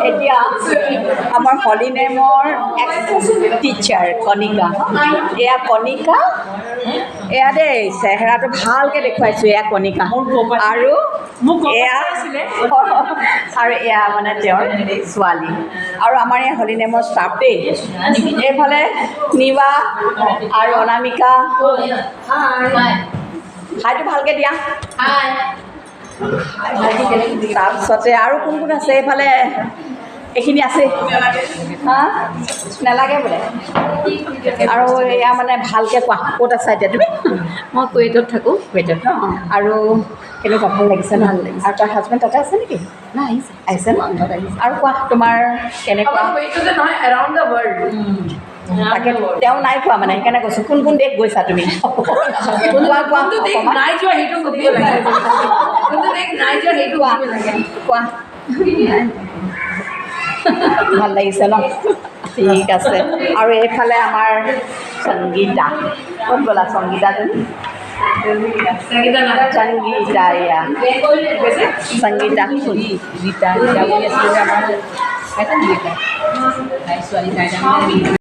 এতিয়া আমাৰ হলি নেমৰ x teacher কণিকা। এয়া কণিকা, এয়া দেই, চেহেৰাটো ভালকৈ দেখুৱাইছোঁ। এয়া কণিকা আৰু এয়া আৰু এয়া মানে তেওঁৰ ছোৱালী আৰু আমাৰ এই হলি নেমৰ ষ্টাফ দেই। এইফালে নিবা আৰু অনামিকা। হাইটো ভালকৈ দিয়া। তাৰপিছতে আৰু কোন কোন আছে এইফালে? এইখিনি আছে। হা, নালাগে বোলে। আৰু এয়া মানে ভালকৈ কোৱা, ক'ত আছা এতিয়া তুমি? মই কুৱেইটত থাকোঁ। কুৱেইটত ন? আৰু কেনেকুৱা, ভাল লাগিছে ন? ভাল লাগিছে। আৰু তাৰ হাজবেণ্ড তাতে আছে নেকি? নাই, আহিছে। আহিছে ন? ঘৰত আহিছে। আৰু কোৱা, তোমাৰ কেনেকুৱা? কুৱেইটতে নহয়, এৰাউণ্ড the world. তাকে তেওঁ নাই কোৱা, মানে সেইকাৰণে কৈছোঁ। কোন কোন দেশ গৈছা তুমি? কোৱা কোৱা। কোনটো দেশ অকণমান। নাই যোৱা সেইটো সুধিব লাগে। কোনটো দেশ নাই যোৱা সেইটো কোৱা। সুধিব লাগে। কোৱা, ভাল লাগিছে ন? ঠিক আছে। আৰু এইফালে আমাৰ সংগীতা। ক'ত গ'লা সংগীতা তুমি? সংগীতা না। সংগীতা, এয়া সংগীতা। ৰীতা, ৰীতা বুলি আছিলে যে আমাৰ, পাইছা নেকি? তাই ছোৱালী, তাই তাৰমানে